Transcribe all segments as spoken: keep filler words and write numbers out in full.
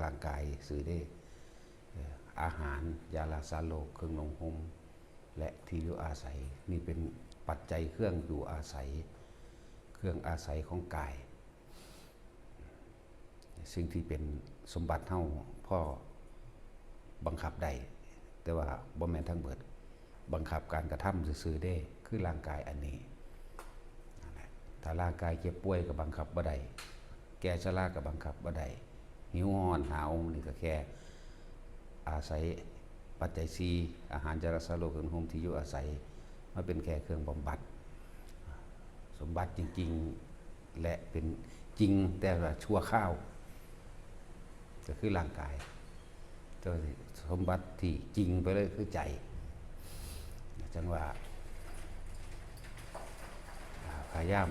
ร่างกายซื่อเด้ เอ่อ อาหาร ยารักษาโรค เครื่องนุ่งห่ม และที่อยู่อาศัย นี่เป็นปัจจัยเครื่องอยู่อาศัย เครื่องอาศัยของกาย สิ่งที่เป็นสมบัติเฮาพอบังคับได้ แต่ว่าบ่แม่นทั้งเบิด บังคับการกระทำซื่อๆเด้ คือร่างกายอันนี้ นั่นแหละ ถ้าร่างกายเจ็บป่วยก็บังคับบ่ได้ แก่ชราก็บังคับบ่ได้ หิวฮ้อนหนาวนี่ก็แค่อาศัยปัจจัยสี่ อาหาร ยารักษาโรค เครื่องนุ่งห่ม ที่อยู่อาศัย มาเป็นแค่เครื่องบำบัด สมบัติจริงๆ และเป็นจริงแต่ว่าชั่วคราว ก็คือร่างกาย แต่ว่าสมบัติที่จริงไปเลยคือใจ จังว่า อ่า พยายาม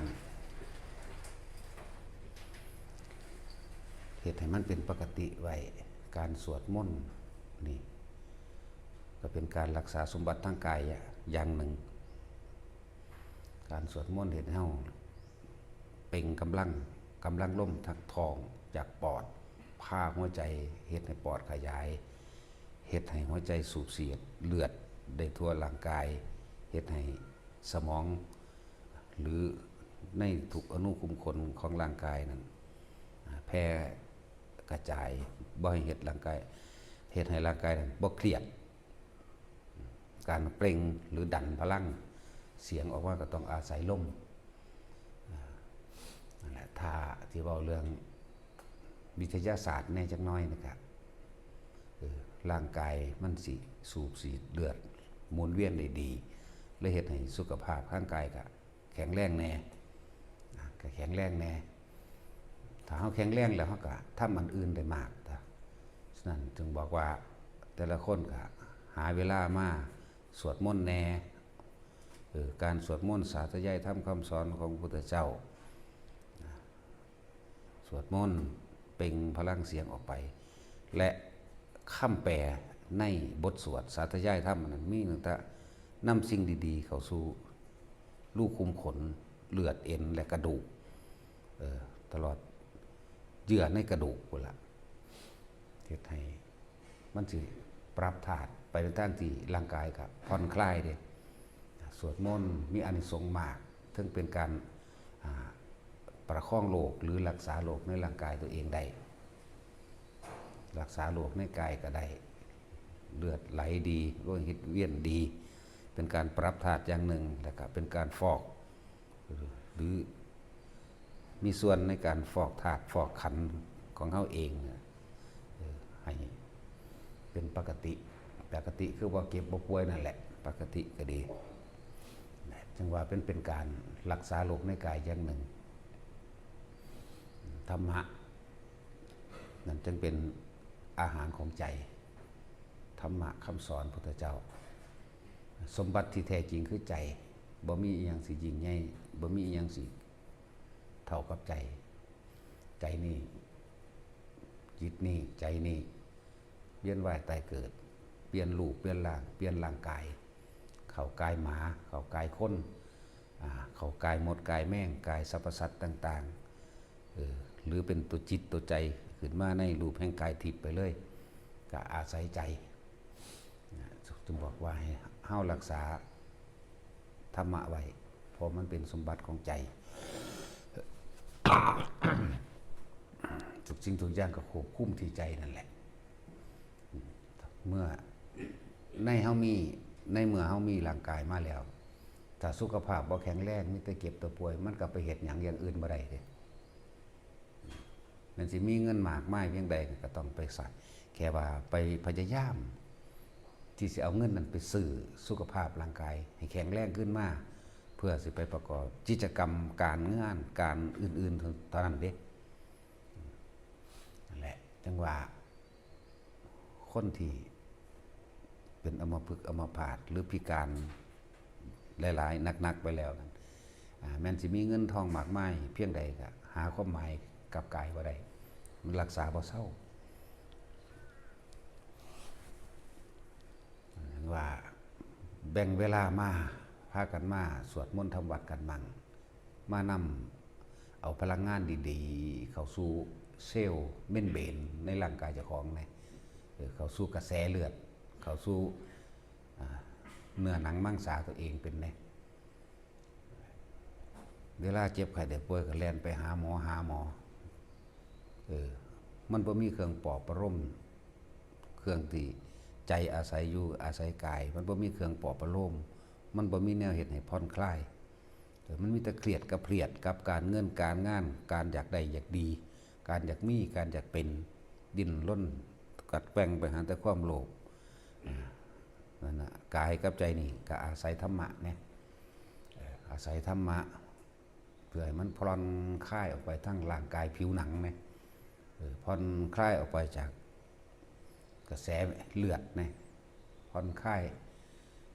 เฮ็ดให้มันเป็นปกติไว้ การสวดมนต์นี่ ก็เป็นการรักษาสมบัติทางกายอย่างหนึ่ง การสวดมนต์เฮ็ดให้เฮาเปล่งกำลัง กำลังลมทางท้องจากปอด พาหัวใจ เฮ็ดให้ปอดขยาย เฮ็ดให้หัวใจสูบฉีดเลือดได้ทั่วร่างกาย เฮ็ดให้สมอง หรือในทุกอนุขุมขนของร่างกายนั้น อ่า แพร่กระจาย บ่ให้เฮ็ดร่างกาย เฮ็ดให้ร่างกายนั้นบ่เครียด การเปล่งหรือดันพลังเสียงออกมาก็ต้องอาศัยลม อ่า นั่นแหละ ถ้าที่เว้าเรื่องวิทยาศาสตร์แหน่จักหน่อยนะครับ เออ ร่างกายมันสิสูบฉีดเลือดหมุนเวียนได้ดี และเฮ็ดให้สุขภาพร่างกายก็แข็งแรงแหน่ อ่ะ ก็แข็งแรงแหน่ ถ้าเฮาแข็งแรงแล้วเฮาก็ทำอันอื่นได้มาก ฉะนั้นจึงบอกว่าแต่ละคนก็หาเวลามาสวดมนต์แหน่ เออ การสวดมนต์สาธยายธรรมคำสอนของพระพุทธเจ้า สวดมนต์เปล่งพลังเสียงออกไป และคำแปลในบทสวดสาธยายธรรมนั้นมีตั้งแต่นำสิ่งดีๆเข้าสู่รูขุมขน เลือด เอ็น และกระดูก เอ่อ ตลอดเยื่อในกระดูกพุ้นละ เฮ็ดให้มันสิปรับธาตุไปในทางที่ร่างกายก็ผ่อนคลายเด้ สวดมนต์มีอานิสงส์มาก เทิงเป็นการ อ่า ประคองโรคหรือรักษาโรคในร่างกายตัวเองได้ รักษาโรคในกายก็ได้ เลือดไหลดี โลหิตเวียนดี เป็นการปรับธาตุอย่างหนึ่ง แล้วก็เป็นการฟอก หรือมีส่วนในการฟอกธาตุฟอกขันธ์ของเฮาเองน่ะ เออ ให้เป็นปกติ ปกติคือบ่เจ็บบ่ป่วยนั่นแหละ ปกติก็ดี จังว่าเป็น เป็นการรักษาโรคในกายอย่างหนึ่ง ธรรมะ นั่นจึงเป็นอาหารของใจ ธรรมะคำสอนพุทธเจ้า สมบัติที่แท้จริงคือใจ บ่มีอิหยังสิยิ่งใหญ่ บ่มีอิหยังสิเท่ากับใจ ใจนี่ จิตนี่ ใจนี่ เวียนว่ายตายเกิด เปลี่ยนรูป เปลี่ยนร่าง เปลี่ยนร่างกาย เข้ากายหมา เข้ากายคน อ่า เข้ากายมด กายแมง กายสรรพสัตว์ต่างๆ เออ หรือเป็นตัวจิตตัวใจขึ้นมาในรูปแห่งกายทิพย์ไปเลย ก็อาศัยใจ นะ จึงบอกว่าให้เฮารักษาธรรมะไว้ เพราะมันเป็นสมบัติของใจ ทุกสิ่งทุกอย่างก็ควบคุมที่ใจนั่นแหละ เมื่อในเฮามี ในเมื่อเฮามีร่างกายมาแล้ว ถ้าสุขภาพบ่แข็งแรง มีแต่เจ็บแต่ป่วย มันก็ไปเฮ็ดหยังอย่างอื่นบ่ได้เด้ แม่นสิมีเงินมากมายเพียงใดก็ต้องไปใส่ แค่ว่าไปพยายามที่สิเอาเงินนั้นไปซื้อสุขภาพร่างกายให้แข็งแรงขึ้นมา เพื่อสิไปประกอบกิจกรรมการงานการอื่นๆเท่านั้นเด้ นั่นแหละ จังว่า คนที่เป็นอัมพฤกษ์อัมพาตหรือพิการหลายๆ หนักๆ ไปแล้วนั่น อ่า แม้นสิมีเงินทองมากมายเพียงใดก็หาความหมายกับกายบ่ได้ มันรักษาบ่เซา ว่าแบ่งเวลามา พากันมาสวดมนต์ทำวัตรกันมั่ง มานำเอาพลังงานดีๆ เข้าสู่ เซลล์เมมเบรนในร่างกายเจ้าของเนี่ย เออ เข้าสู่กระแสเลือด เข้าสู่ อ่า เนื้อหนังมังสาตัวเองเป็นเนี่ย เวลาเจ็บไข้ได้ป่วยก็แล่นไปหาหมอ หาหมอ เออ มันบ่มีเครื่องปลอบประโลม เครื่องที่ใจอาศัยอยู่อาศัยกาย มันบ่มีเครื่องปลอบประโลม มันบ่มีแนวเฮ็ดให้ผ่อนคลาย เออ มันมีแต่เครียดกับเครียดกับการเงินการงาน การอยากได้อยากดี การอยากมี การอยากเป็น ดิ้นรนกัดแกว่งไปหาแต่ความโลภ อ่า นั่นน่ะ กายกับใจนี่ก็อาศัยธรรมะเนี่ย เออ อาศัยธรรมะ เพื่อให้มันผ่อนคลายออกไปทั้งร่างกายผิวหนังเนี่ย เออ ผ่อนคลายออกไปจากกระแสเลือดเนี่ย ผ่อนคลาย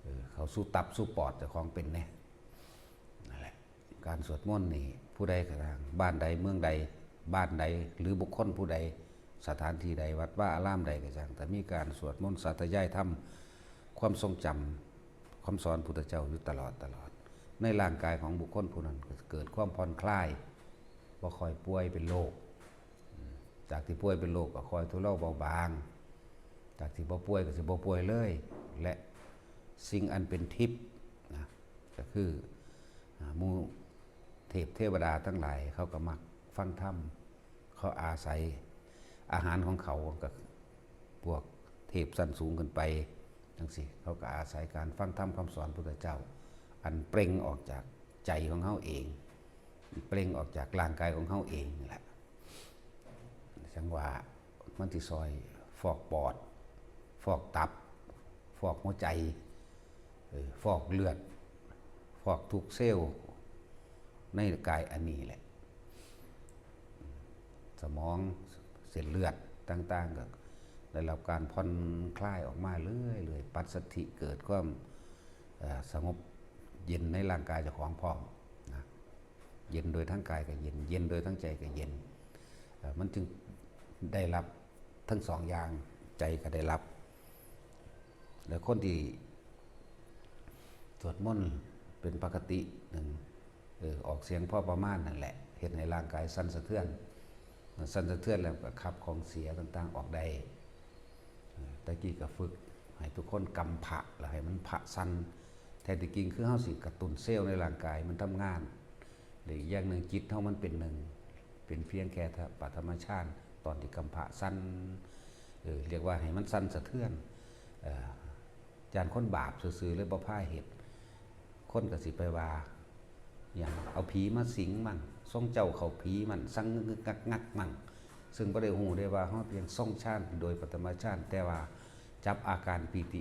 เออ เข้าสู่ตับสู่ปอดเจ้าของเป็นเนี่ย นั่นแหละ การสวดมนต์นี่ ผู้ใดก็ตาม บ้านใดเมืองใด บ้านใด หรือบุคคลผู้ใด สถานที่ใด วัดวาอารามใดก็ช่าง แต่มีการสวดมนต์สาธยายธรรม ความทรงจำ คำสอนพุทธเจ้าอยู่ตลอดตลอด ในร่างกายของบุคคลผู้นั้นก็เกิดความผ่อนคลาย บ่ค่อยป่วยเป็นโรค อืม จากที่ป่วยเป็นโรคก็ค่อยทุเลาเบาบาง จากที่บ่ป่วยก็สิบ่ป่วยเลย และสิ่งอันเป็นทิพย์นะ ก็คือ อ่า หมู่เทพเทวดาทั้งหลาย เขาก็มักฟังธรรม เขาอาศัยอาหารของเขา ก็พวกเทพชั้นสูงขึ้นไปจังซี้ เขาก็อาศัยการฟังธรรมคำสอนพุทธเจ้า อันเปล่งออกจากใจของเขาเอง เปล่งออกจากร่างกายของเขาเองนี่แหละ จั่งว่ามันสิซอยฟอกปอด ฟอกตับ ฟอกหัวใจ เออ ฟอกเลือด ฟอกทุกเซลล์ในกายอันนี้แหละ สมอง เส้นเลือดต่างๆ ก็ได้รับการผ่อนคลายออกมาเรื่อยๆ ปัสสัทธิเกิดความ เอ่อ สงบเย็นในร่างกายเจ้าของพร้อมนะ เย็นโดยทั้งกายก็เย็น เย็นโดยทั้งใจก็เย็น เอ่อ มันจึงได้รับทั้งสองอย่าง ใจก็ได้รับ แล้วคนที่สวดมนต์เป็นปกติหนึ่ง เออ ออกเสียงพอประมาณนั่นแหละ เฮ็ดให้ร่างกายสั่นสะเทือน สั่นสะเทือนแล้วก็ขับของเสียต่างๆออกได้ เออ ตะกี้ก็ฝึกให้ทุกคนกำพระ แล้วให้มันพระสั่น แท้ที่จริงคือเฮาสิกระตุ้นเซลล์ในร่างกายมันทำงาน หรืออีกอย่างหนึ่งจิตเฮามันเป็นหนึ่ง เป็นเพียงแค่ปฐมฌาน ตอนที่กำพระสั่น เออ เรียกว่าให้มันสั่นสะเทือน เอ่อ ย่านคนบาปซื่อๆเลยบ่พาเฮ็ด คนก็สิไปว่า อย่างเอาผีมาสิงมั่ง ทรงเจ้าเข้าผีมั่ง สั่งงึกๆงักๆมั่ง ซึ่งบ่ได้ฮู้ได้ว่าเฮาเพียงทรงฌานโดยปฐมฌาน แต่ว่าจับอาการปีติ